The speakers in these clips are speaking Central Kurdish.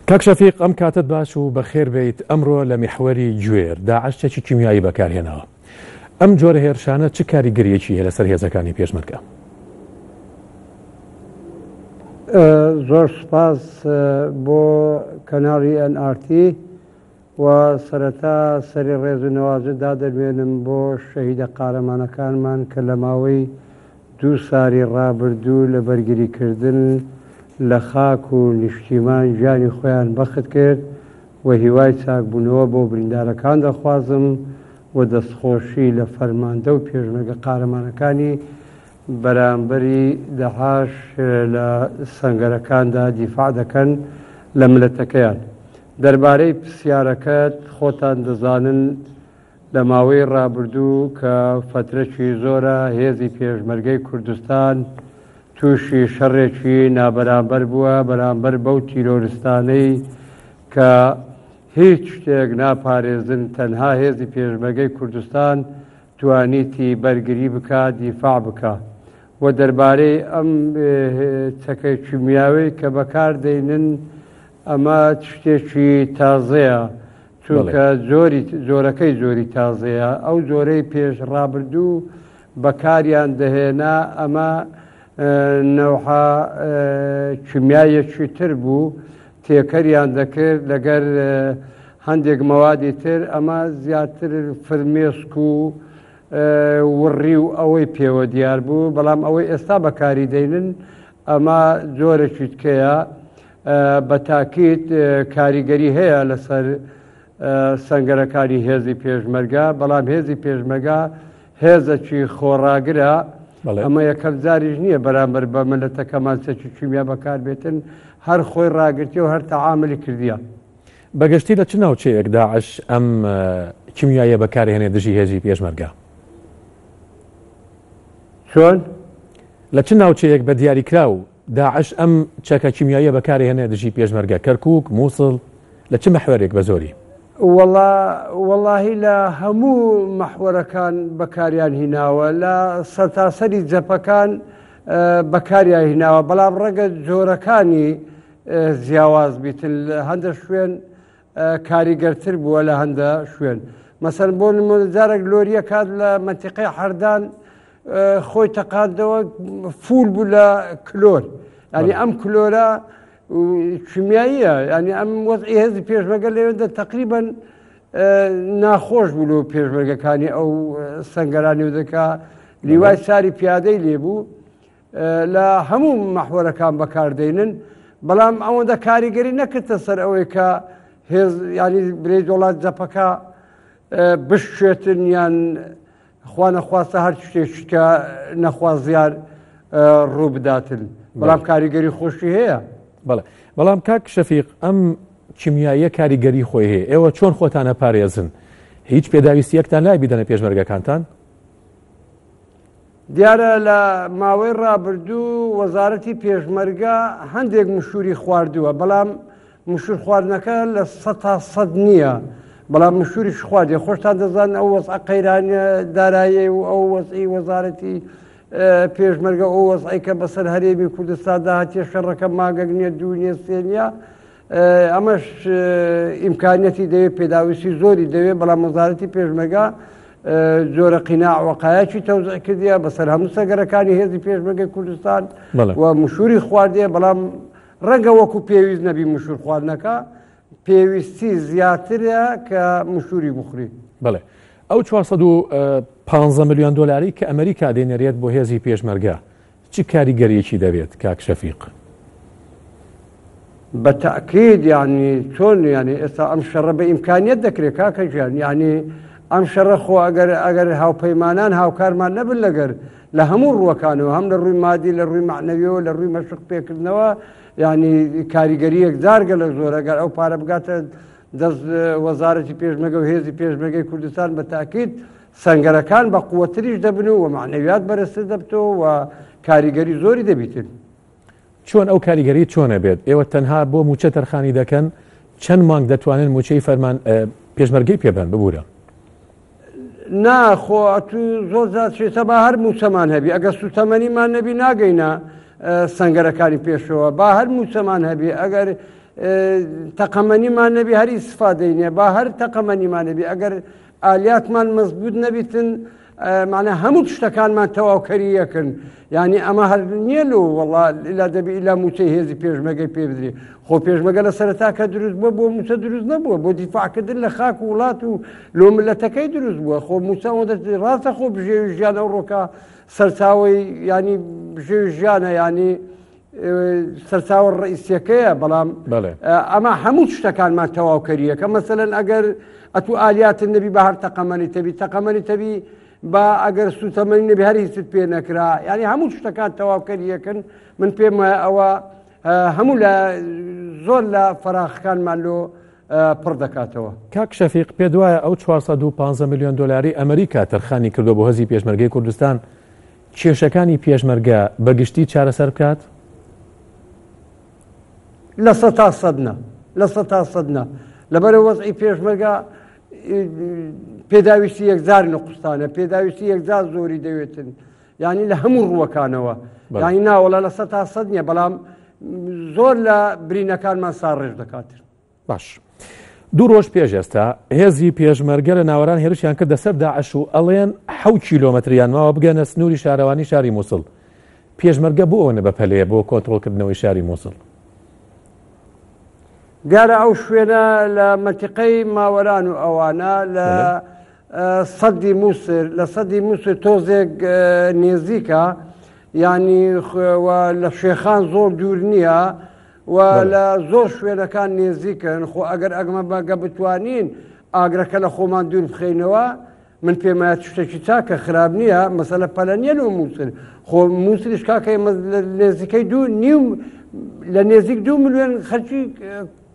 کاک شەفیق ئەم کاتەت باش و بەخێر بێیت ئەمڕۆ لە میحوەری گوێر داعش چەکی کیمیایی بەکارهێناوە ئەم جۆرە هێرشانە چ کاریگەریەکی هەیە لەسەر هێزەکانی پێشمەرگە؟ زۆر سوپاس بۆ کەناڵی ئێن ئار تی و سەرەتا سەری ڕێز و نەوازش دادەنوێنم بۆ شەهیدە قارەمانەکانمان کە لە ماوەی دوو ساری ڕابردوو لە بەرگریکردن لە خاک و نیشتیمان گیانی خۆیان بەخت کرد و هیوای چاکبوونەوە بۆ بریندارەکان دەخوازم و دەستخۆشی لە فەرماندە و پێشمەرگە قارەمانەکانی بەرامبەری دەعاش لە سەنگەرەکاندا دیفاع دەکەن لە ملەتەکەیان. دەربارەی پسیارەکەت خۆتان دەزانن لە ماوەی ڕابردوو کە فەترەکی زۆرە هێزی پێشمەرگەی کوردستان تووشی شەڕێکی نابەرامبەر بووە بەرامبەر بەو تیرۆرستانەی کە هیچ شتێک ناپارێزن تەنها هێزی پێشمەرگەی کوردستان توانیتی بەرگری بکا دیفاع بکا و دەربارەی ئەم چەکە کیمیاوی کە بەکار دەینن ئەمە شتێکی تازەیە چونکە جۆری جۆرەکەی جۆری تازەیە ئەو جۆرەی پێش ڕابردوو بەکاریان دەهێنا ئەمە نەوحە کیمیایەکی تر بوو تێکەریان دەکرد لەگەر هەندێک مەوادی تر ئەمە زیاتر فرمێسک و وڕی و ئەوەی پێوە دیار بوو بەڵام ئەوەی ئێستا بەکاری دەینن ئەمە جۆرەکی تکەیە بە تاکید کاریگەری هەیە لەسەر سەنگەرەکانی هێزی پێشمەرگە بەڵام هێزی پێشمەرگە هێزەکی خۆڕاگرە ئەمە یەکەم جاریش نییە بەرامبەر بە ملەتەکەمان چەکی کیمیا بەکاربێتن هەر خۆی ڕاگرتی و هەر تەعاملی کردیە. بەگشتی لە چ ناوچەیەک داعش ئەم کیمیاییە بەکارهێنێ دژی هێزی پێشمەرگە؟ چۆن؟ لە چ ناوچەیەک بە دیاریکراو داعش ئەم چەکە کیمیاییە بەکارهێنێ دژی پێشمەرگە، کەرکوک، موسڵ، لە چ مەحوەرێک بە زۆری؟ وەڵا وەڵاهی لە هەموو مەحوەرەکان بەکاریان هیناوە لە سەرتاسەری جەپەکان بەکاریان هیناوە بەڵام ڕەنگە جۆرەکانی جیاواز بیتن لە هەندە شوێن کاریگەرتر بووە لە هەندە شوێن مەسەن بۆ نمونە جارێک لۆریە کات لە مەنتیقەی حەردان خۆی تەقاندەوە فول بوو لە کلۆر ینی ئەم کلۆرە کیمیاییە ینی ئەم وەزعی هێزی پێشمەگە لەوێندە تقریبن ناخۆش بوو لەو پێشمەرگەکانی ئەو سنگەرانی و دەکا لیوای ساری پیادەی لێبوو لە هەموو مەحوەرەکان بەکاردێنن بەڵام ئەوەندە کاریگەری نەکردە سەر ئەوەی کە هێز ینی برێ دۆڵات جەپەکە بشێتن یان خوانەخواستە هەر شتێکی کە نەخوازیار ڕوو بداتن بەڵام کاریگەری خۆشی هەیە. بەڵێ بەڵام کاک شەفیق ئەم کیمیاییە کاریگەری خۆی هەیە ئێوە چۆن خۆتانە پارێزن هیچ پێداویستیەکتان لای بیدەنە پێشمەرگەکانتان؟ دیارە لە ماوەی ڕابردوو وەزارەتی پێشمەرگە هەندێک مشوری خواردووە بەڵام مشور خواردنەکە لە سەتا سەد نییە بەڵام مشوریش خواردێ خۆشتان دەزان ئەو وەزعە قەیرانە دارایەی و ئەو وەزعی وەزارەتی پێشمەرگە ئەو وەزعی کە بەسەر هەرێمی کوردستاندا هاتیە شەڕەکە ماگەک نییە دوو نییە سێ نییە ئەمەش ئیمکانیەتی دەوێت پێداویستی زۆری دەوێت بەڵام وەزارەتی پێشمەرگە جۆرە قیناع وەقایەکی تەوزع کردیە بەسەر هەموو سەگەرەکانی هێزی پێشمەرگەی کوردستان و مشوری خواردیە بەڵام ڕەنگە وەکو پێویست نەبی مشور خواردنەکە پێویستی زیاترە کە مشوری بخوری. بەڵێ ئەو 415 ملیۆن دۆلاری کە ئەمریکا دەینێرێت بۆ هێزی پێشمەرگە چ کاریگەریەکی دەبێت کاک شەفیق؟ بە تەئکید یانی چۆن یانی ئێستا ئەم شەڕە بە ئیمکانیەت دەکرێت کاکە گیان یانی ئەم شەڕە خۆ ئەگەر ئەگەر هاوپەیمانان هاوکارمان نەبن لەگەر لە هەموو ڕووەکانەوە هەم لە ڕووی مادی لە ڕووی معنەویەوە لە ڕووی مەشق پێکردنەوە یعنی کاریگەریەک زارگە لە زۆر ئەگەر ئەو پارە بگاتە دەست وەزارەتی پێشمەگە و هێزی پێشمەگەی کوردستان بە تاکید سەنگەرەکان بە قوتریش دەبن و معنەویات بەرزتر دەبتەوە و کاریگەری زۆری دەبیتن. چۆن ئەو کاریگەری چۆنە بێت ئێوە تەنها بۆ موچە تەرخانی دەکەن چەند مانگ دەتوانن موچەی فەرمان پێشمەرگەی پێبەن ببورە؟ نا خۆ ئەتو زۆر جار چێتە با هەر موچەمان هەبی ئەگەر سوتەمەنیمان نەبی ناگەینە سەنگەرەکانی پێشەوە با هەر موچەمان هەبی ئەگەر تەقەمەنیمان نەبی هەر ئیسفادەی نیە با هەر تەقەمەنیمان نەبی ئەگەر ئالیاتمان مەزبوط نەبیتن معنە هەموو شتەکانمان تەواوکەری یەکن یعنی ئەمە هەر نییە لۆ وەڵا لا دەبی ئیلا موچەی هێزی پێشمەگەی پێ بدرێ خۆ پێشمەگە لە سەرەتا کە دروست بووە بۆ موچە دروست نەبووە بۆ دیفاعکردن لە خاک و وڵات و لۆ ملەتەکەی دروست بووە خۆ موچە ئەوەندە ڕاستە خۆ بژێوی ژیان ئەو ڕۆکە سەرچاوەی ینی بژێوی ژیانە ینی سەرچاوە ڕئیسیەکەیە بەڵام ئەمە هەموو شتەکانمان تەواوکەریەکە مەسەلەن ئەگەر ئەتو ئالیاتن نەبی بە هەر تەقەمەنی تەبی تەقەمەنی تەبی با ئەگەر سوتەمەنی نەبی هەر هیچت پێ نەکرا یعنی هەموو شتەکان تەواوکەریەکەن من پێم وایە ئەوە هەموو لە زۆر لە فەراخەکانمان لۆ پڕ دەکاتەوە. کاک شەفیق پێت وایە ئەو 415 ملیۆن دۆلاری ئەمریکا تەرخانی کردوە بۆ هێزی پێشمەرگەی کوردستان کێشەکانی پێشمەرگە بە گشتی چارەسەر بکات؟ 100% نا، 100% نا. لەبەرە وەزعی پێشمەرگە پێداویستی یەکجار نقوستانە، پێداویستی یەکجار زۆری دەوێتن. یانی لە هەموو ڕووەکانەوە یانی ناوەڵا 100% نییە بەڵام زۆر لە برینەکانمان ساڕێژ دەکات. باش. دوو ڕۆژ پێش ئێستا هێزی پێشمەرگە لە ناوەران هێرشیان کردە سەر داعش و ئەڵێن حەو کیلۆمەتریان ماوە بگەنە سنووری شارەوانی شاری مووسڵ. پێشمەرگە بۆ ئەوەنە بەپەلەیە بۆ کۆنترۆڵکردنەوەی شاری مووسڵ؟ دیارە ئەو شوێنە لە مەنتیقەی ماوەران و ئەوانە لە سەدی مووسر لە سەدی مووسر تۆزێک نێزیکە یعنی لە شێخان زۆر دوور نییە و لە زۆر شوێنەکان نێزیکن خۆ ئەگەر ئەگمە بەگە بتوانین ئاگرەکە لە خۆمان دوور بخەینەوە من پێمایە شتێکی چاکە خراپ نییە مەسەلە پەلە نییە لۆ مووسر خۆ مووسریش کاکە ئێمە نێزیکەی دوو نیو لە نێزیک دو ملیۆن خەرکی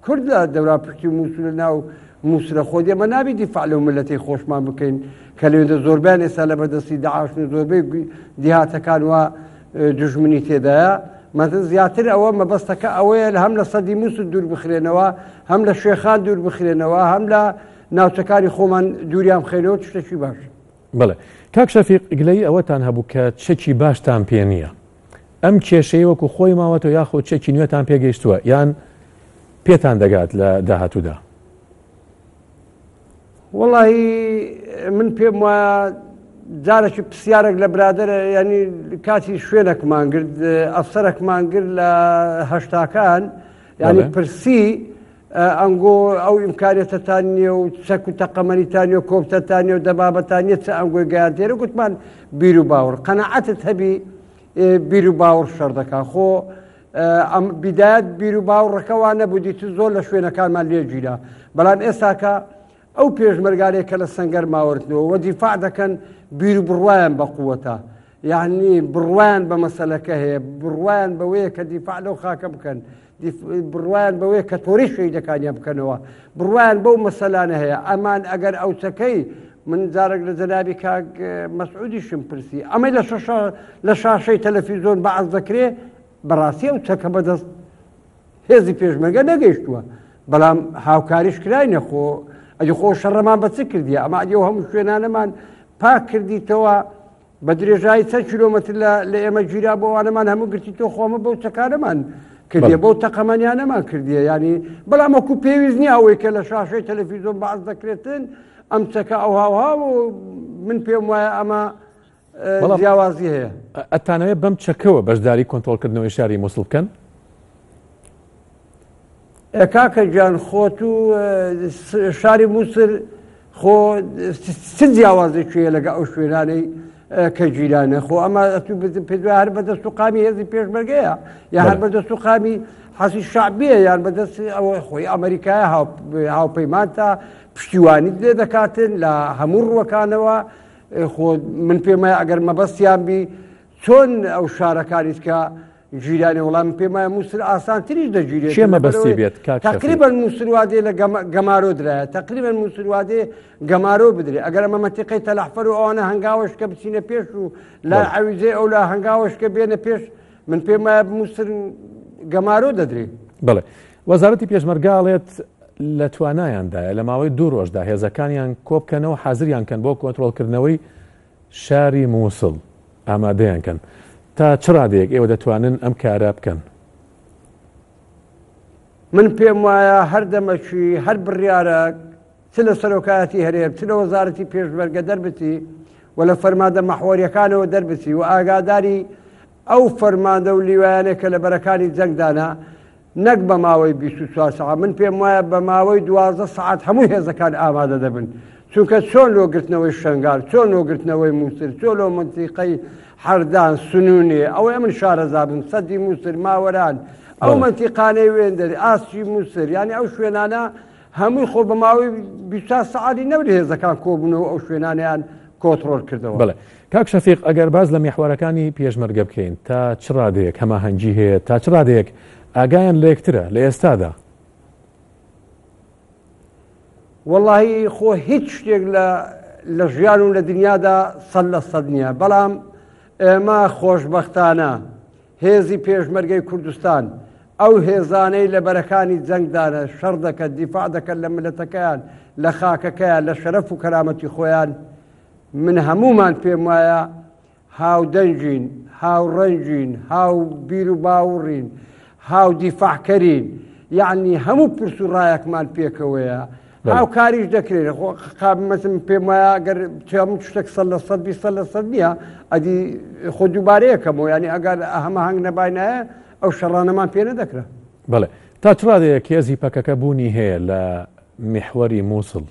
کورد لە دەورا پشتی مووسر ناو مووسرە خۆ ئێمە نابی دیفاع لەو ملەتەی خۆشمان بکەین کە لەوێندە زۆربیان ئێستا لە بەردەستی داعشن و زۆربەی دیهاتەکان وە دوژمنی تێدایە مەزن زیاتر ئەوە مەبەستەکە ئەوەیە هەم لە سەدی مووسر دوور بخرێنەوە هەم لە شێخان دوور بخرێنەوە هەم لە ناوچەکانی خۆمان دووریان بخەینەوە شتێکی باش. بەڵێ کاک شەفیق گلەیی ئەوەتان هەبوو کە چەکی باشتان پێ نییە ئەم کێشەیە وەکو خۆی ماوەتەوە یاخۆ چەکی نوێتان پێگەیشتووە یان پێتان دەگات لە داهاتوودا؟ وەڵی من پێم وایە جارێکی پرسیارێک لە برادەرە ینی کاتی شوێنێکمان گرت ئەفسەرێکمان گرت لە هەشتاکان ینی پرسی ئەنگۆ ئەو ئیمکانیەتەتان نییە و چەک و تەقەمەنیتان نیە و کۆپتەرتان نیە و دەبابەتان نیە چ ئەنگۆی گەیاندێرە گوتمان بیر و باوەڕ قەناعەتت هەبی بیر و باوەڕ شەڕ دەکا خۆ ئەم بیدایەت بیر و باوەڕەکە وا نەبوو دیت زۆر لە شوێنەکانمان لێگیرا بەڵام ئێستاکە ئەو پێشمەرگانەی کە لە سەنگەر ماوەرتنەوە و دیفاع دەکەن بیر و بڕوایان بە قووەتە یعنی بڕوایان بە مەسەلەکە هەیە بڕوایان بەوەیە کە دیفاع لەو خاکە بکەن بڕوایان بەوەیە کە تۆری شەهیدەکانیان بکەنەوە بڕوایان بەو مەسەلانە هەیە ئەمان ئەگەر ئەو چەکەی من جارێک لە جەنابی کاک مەسعودیشم پرسی ئەمەی لە شەشە لە شاشەی تەلەفیزۆن بەعز دەکرێ بەڕاستی ئەو چەکە بەدەست هێزی پێشمەرگە نەگەیشتووە بەڵام هاوکاریش کراینە خۆ ئەدی خۆ شەڕەمان بە چ کردیە ئەمە ئەدی ئەو هەموو شوێنانەمان پاک کردیتەوە بە درێژایی چەند کیلۆمەتر لە ئێمە گیرا بۆ ئەوانەمان هەموو گرتی تۆ خۆمە بەو چەکانەمان کردیە بەو تەقەمەنیانەمان کردیە ینی بەڵام وەکو پێویست نییە ئەوەی کە لە شاشەی تەلەفیزۆن باز دەکرێتن ئەم چەکە ئەو هاوها و من پێم وایە ئەمە جیاوازی هەیە ئەتانەوێت بەم چەکەوە بەشداری کۆنترۆڵکردنەوەی شاری مووسڵ بکەن؟ کاکە گیان خۆت و شاری مووسر خۆ چ جیاوازێکی هەیە لەگە ئەو شوێنانەی کە گیرانە خۆ ئەمە پێ هەر بەدەست و قامی هێزی پێشمەرگەیە یا هەر بەدەست و قامی حەسی شعبیە یان بەدەست ئەوە خۆی ئەمریکای هاوپەیمانتا پشتیوانیت لێ دەکاتن لە هەموو ڕووەکانەوە خۆ من پێم وایە ئەگەر مەبەستیان بی چۆن ئەو شارەکانیت کە گیرانێ وڵام من پێم وایە مووسل ئاسانتریش دەگیرێت کێ مەبەستی بێت کاک شەفیق؟ تقریبا مووسل وادێ لە گەمارۆ درایە تقریبا مووسل وادێ گەمارۆ بدرێ ئەگەر ئەمە مەنتیقەی تەلەعفەر و ئەوانە هەنگاوەش کە بچینە پێش و لای عەویجەی ئەولا هەنگاوەش کە بێنە پێش من پێم وایە مووسل گەمارۆ دەدرێ. بەڵێ وەزارەتی پێشمەرگە ئەڵێت لە توانایاندایە لە ماوەی دوو ڕۆژدا هێزەکانیان کۆبکەنەوە حازریان کەن بۆ کۆنترۆڵکردنەوەی شاری مووسڵ ئامادەیان کەن تا چ ڕادەیەک ئێوە دەتوانن ئەم کارە بکەن؟ من پێم وایە هەر دەمەکی هەر بڕیارەک چ لە سەرۆکایەتی هەرێم چ لە وەزارەتی پێشمەرگە دەربچی و لە فەرماندە مەحوەریەکانەوە دەربچی و ئاگاداری ئەو فەرماندە و لیوایانە کە لە بەرەکانی جەنگدانە نەک بە ماوەی 24 سەعات من پێم وایە بە ماوەی 12 سەعات هەموو هێزەکان ئامادە دەبن چونکە چۆن لۆ گرتنەوەی شنگال چۆن لۆ گرتنەوەی مووسر چۆن لۆ منتیقەی حەردان سنونێ ئەوەی من شارەزابم سەدی مووسر ماوەران ئەو منتیقانەی وێندەری ئاستی مووسر یعنی ئەو شوێنانە هەمووی خۆ بە ماوەی 24 سەعاتی نەبرێ هێزەکان کۆبوونەوە ئەو شوێنانیان کۆنتڕۆل کردەوە. بەڵێ کاک شەفیق ئەگەر باس لە میحوەرەکانی پێشمەرگە بکەین تا چ ڕادەیەک هەماهەنگی هەیە تا چ ڕادەیەک ئاگایان لە یەکترە لە ئێستادا؟ وەڵاهی خۆ هیچ شتێک لە لە ژیان و لە دنیادا سەد لە سەد نییە بەڵام ئێمە خۆشبەختانە هێزی پێشمەرگەی کوردستان، ئەو هێزانەی لە بەرەکانی جەنگدانە، شەڕ دەکەن، دیفاع دەکەن لە میللەتەکەیان، لە خاکەکەیان، لە شەرەف و کەرامەتی خۆیان، من هەموومان پێم وایە هاودەنگین، هاوڕەنگین، هاو بیر و باوڕین، هاو دیفاعکەرین، یەعنی هەموو پرس و ڕایەکمان پێکەوەیە. هاوکاریش دەکرێن خۆ قابمەتم پێم وایە ئەگەر هەموو شتێک سەد لە سەد بی سەد لە سەد نییە ئەدی خۆ دووبارەیەکەمەوە ینی ئەگەر هەمە هەنگ نەباینایە ئەو شەڕانەمان پێ نەدەکرا. بەڵێ تا چ ڕادەیەک هێزی پەکەکە بوونی هەیە لە میحوەری مووسڵ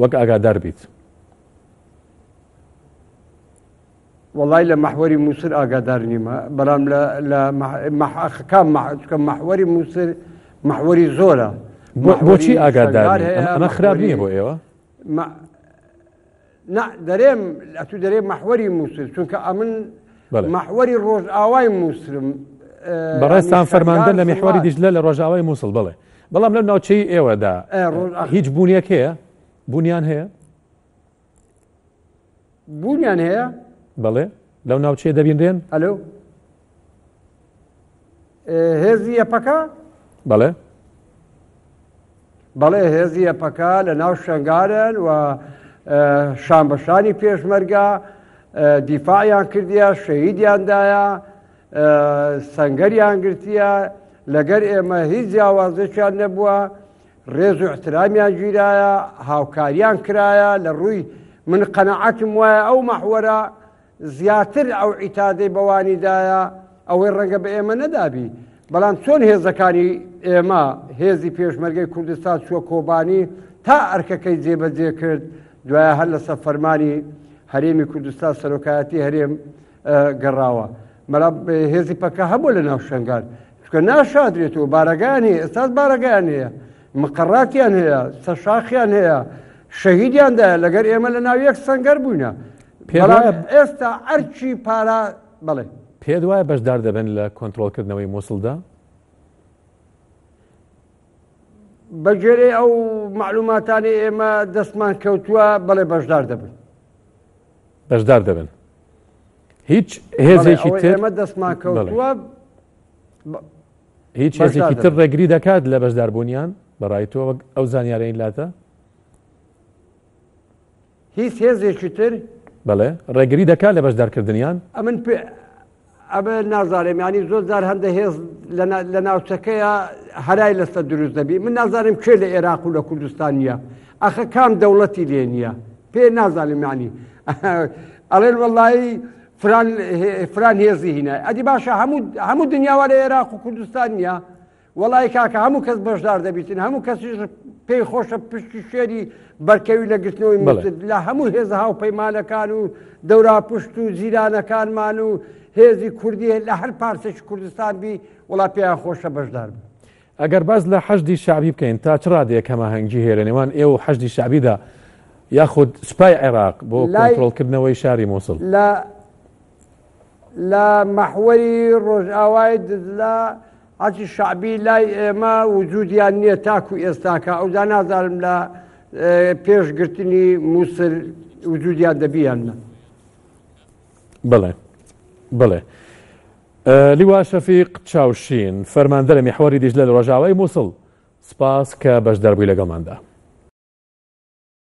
وەک ئاگادار بیت؟ وەڵای لە مەحوەری موسر ئاگادار نیمە بەڵام لە لە کام چکە مەحوەری موسر مەحوەری زۆرە بۆچی ئاگادار ئەمە خراپ نییە بۆ ئێوە دەرێم ئەتو دەرێ مەحوەری موسر چونکە ئەمن مەحوەری ڕۆژئاوای موسرم بەڕێزتان فەرماندە لە میحوەری دیجلە لە ڕۆژئاوای موسڵ بڵێ بەڵام لەم ناوچەی ئێوەدا هیچ بوونێک هەیە بوونیان هەیە بوونیان هەیە؟ بەڵێ لەو ناوچەیە دەبینرێن؟ ئەلۆ هێزی یەپەکە؟ بەڵێ بەڵێ هێزی یەپەکە لە ناو شەنگارن و شان بە شانی پێشمەرگە دیفاعیان کردیە شەهیدیان دایە سەنگەریان گرتیە لەگەر ئێمە هیچ جیاوازێکیان نەبووە ڕێز و ئیحترامیان گیرایە، هاوکاریان کرایە، لە ڕووی من قەناعەتم وایە ئەو مەحوەرە زیاتر ئەو عیتادەی بەوانی دایە ئەوەی ڕەنگە بە ئێمە نەدابی، بەڵام چۆن هێزەکانی ئێمە هێزی پێشمەرگەی کوردستان چووە کۆبانی تا ئەرکەکەی جێبەجێ کرد، دوایە هەر لەسەر فەرمانی هەرێمی کوردستان سەرۆکایەتی هەرێم گەڕاوە. بەڵام هێزی پەکە هەبوو لە ناو شەنگال چونکە ناشادرێتەوە بارەگایان هەیە ئێستاش بارەگایان هەیە مقەڕاتیان هەیە سەرشاخیان هەیە شەهیدیان دایە لەگەر ئێمە لە ناو یەک سەنگەر بووینە ئێستا ئەرکی پارا بڵێ پێت وایە بەشدار دەبن لە کۆنتترۆلکردنەوەی مووسڵدا؟ بەگوێرەی ئەو معلوماتانی ئێمە دەستمان کەوتووە بەڵێ بەشدار دەبن بەشدار دەبن هیچ هێزێکی تر ئێمە دەستمان کەوتووە هیچ هێزێکی تر ڕێگری دەکات لە بەشداربوونیان بەڕای تۆ وەک ئەو زانیارەی لاتە هیچ هێزێکی تر بەڵێ ڕێگری دەکات لە بەشدارکردنیان ئەمن پێ ئەمە نازانم ینی زۆر جار هەندە هێز لە ناوچەکەیە هەرای لەسەر دروست دەبی من نازانم کێ لە عێراق و لە کوردستان نییە ئەخە کام دەوڵەتی لێ نییە پێ نازانم ینی ئەڵێن وەڵایی فران فران هێزی هینای ئەدی باشە هەموو هەموو دنیاوە لە عێراق و کوردستان نییە وەڵای کاکە هەموو کەس بەشدار دەبیتن هەموو کەسیش پێی خۆشە پشتی شێری بەرکەوی لە گرتنەوەی موسڵ لە هەموو هێزە هاوپەیمانەکان و دەوراپشت و جیرانەکانمان و هێزی کوردی لە هەر پارچێکی کوردستان بی وڵا پێیان خۆشە بەشدار بن. ئەگەر باس لە حەشدی شەعبی بکەین تا چ ڕادەیەک هەماهەنگی هەیە لە نێوان ئێوە و حەشدی شەعبیدا یاخود سوپای عێراق بۆ کۆنترۆڵکردنەوەی شاری موسڵ؟ لە لە مەحوەری ڕۆژئاوای دجلە حەشدی شەعبی لای ئێمە وجودیان نییە تاکو ئێستاکە ئەوجا نازانم لە پێش گرتنی موسل وجودیان دەبی یان نا. بەڵێ بەڵێ لیوا شەفیق چاوشین فەرماندە لە میحوەری دیجلە لە ڕۆژاوای موسڵ سپاس کە بەشدار بووی لەگەڵماندا.